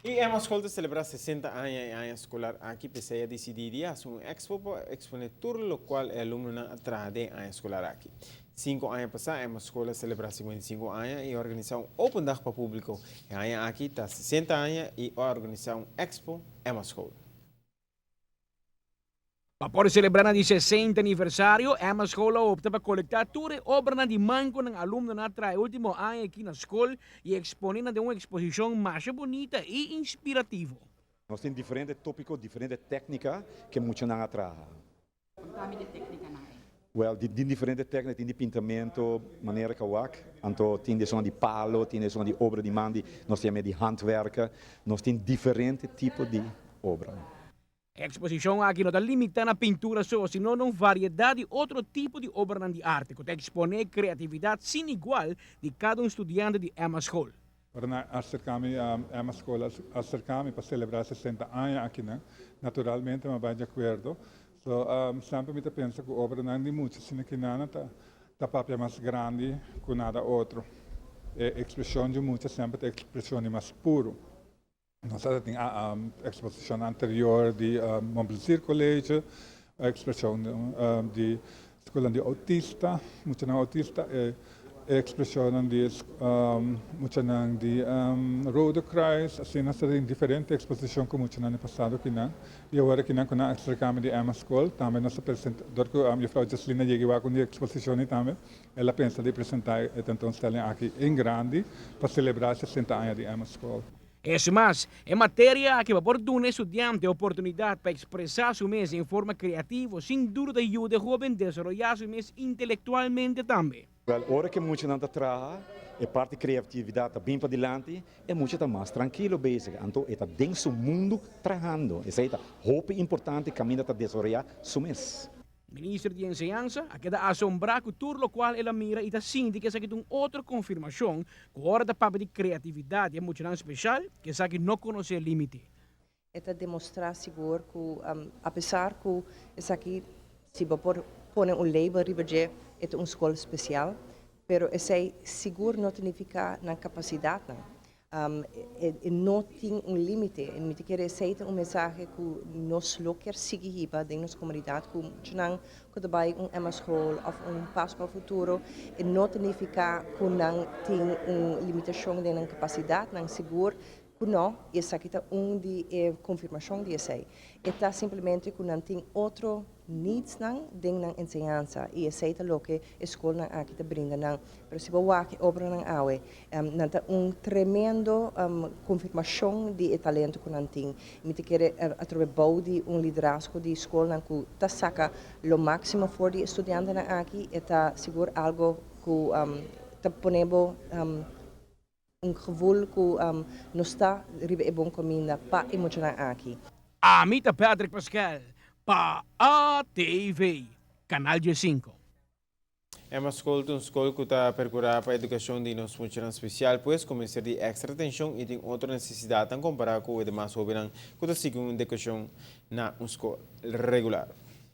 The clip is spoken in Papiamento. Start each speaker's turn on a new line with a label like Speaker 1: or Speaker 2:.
Speaker 1: E Emma School ta celebra 60 aña e aña escolar aki, p'esey a dicidi di haci un expo pa expone tur locual e alumnonan a traha den aña escolar aki. 5 aña pasa, Emma School a celebra 55 aña y a organisa un open dag pa publico. E aña aki ta 60 aña y a organisa un expo Emma School.
Speaker 2: Pa por celebra e 60 aniversario, Emma School a opta pa colecta tur e obra di man cu alumnonan a traha ultimo aña aki na scol y expone den un exposicion mas bunita y inspirativo.
Speaker 3: Nos tin diferente topico, diferente tecnica cu muchanan a traha.
Speaker 4: Conta mi e tecnicanan.
Speaker 3: Well, di diferente tecnica, tin di pintamento, manera kawak, anto tin di son di palo, tin di son di obra di man, nos tin di handwerken, nos tin diferente tipo di obra.
Speaker 2: E exposicion aki no ta limita na pintura so, sino un variedad di otro tipo di obra di arte, cu ta expone creatividad sin igual di cada un studiante di Emma School.
Speaker 5: Ora nan a acerca mi, Emma School a acerca mi pa celebra 60 aña aki, ne? Naturalmente, m'a bay di acuerdo. So, semper mi ta pensa cu obranan di mucha, sino cu nada ta papia mas grandi cu nada otro. E expresion di mucha semper ta expresion mas puro. Nos tabatin un exposicion anterior di Montplaisir College, expresion di scol di autista, mucha autista, e expresion di mucha di Rode Kruis, asina nos tin diferente exposicion cu mucha den pasado akinan. Y awor akinan cu nan a acerca di Emma School, tambe nos a presenta, door cu juffrouw Jocelyn a yega cu e exposicion tambe, el a pensa di presenta e tentoonstelling aki en grande pa celebra 60 aña di Emma School.
Speaker 2: Es mas, e materia aki por duna studiante oportunidad pa expresa su mes den forma creativo, sin duda yuda e hoben desaroya su mes intelectualmente tambe.
Speaker 3: Well, ora cu muchanan ta traha, e parti creatividad ta bin padilanti, e mucha ta mas trankil bezig. Anto, e ta den su mundo trahando. Esey ta hopi importante caminda ta desaroya su mes.
Speaker 2: Minister di Enseñansa a keda asombra cu tur locual el a mira y ta sinti cu esaki ta un otro confirmacion cu ora ta papia di creatividad y muchanan special cu esaki no conoce limite.
Speaker 6: E ta demostra sigur cu apesar cu esaki, si bo por pone un label riba dje, e un scol special, pero esey sigur no ta significa nan capacidad nan. E no tin un limite. Y mi kier esey un mensahe cu nos lo kier sigui hiba den nos comunidad cu nan cu bay un Emma School of un Paso pa Futuro e no ta significa cu nan tin un limitacion den nan capacidad nan, sigur cu no, y esaki ta un di e confirmacion di esey. E ta simplemente cu nan tin otro needs nan den nan enseñansa y esey ta loke e scolnan aki ta brinda nan. Pero si bo wak obranan awe, nan ta un tremendo confirmacion di e talento cu nan tin. Mi ta kere atrobe bou di un liderazgo di scolnan cu ta saca lo maximo for di studiantenan aki, e ta sigur algo cu ta pone bo un gevoel cu nos ta riba e bon caminda pa e muchanan aki.
Speaker 2: Ami ta Patrick Pascal, pa ATV, Canal 5.
Speaker 1: Emma School ta un scol cu ta percura pa educacion di nos muchanan special, pues cu mester di extra atencion y tin otro necesidad compara cu demas hobennan cu ta sigui un educacion na un scol regular.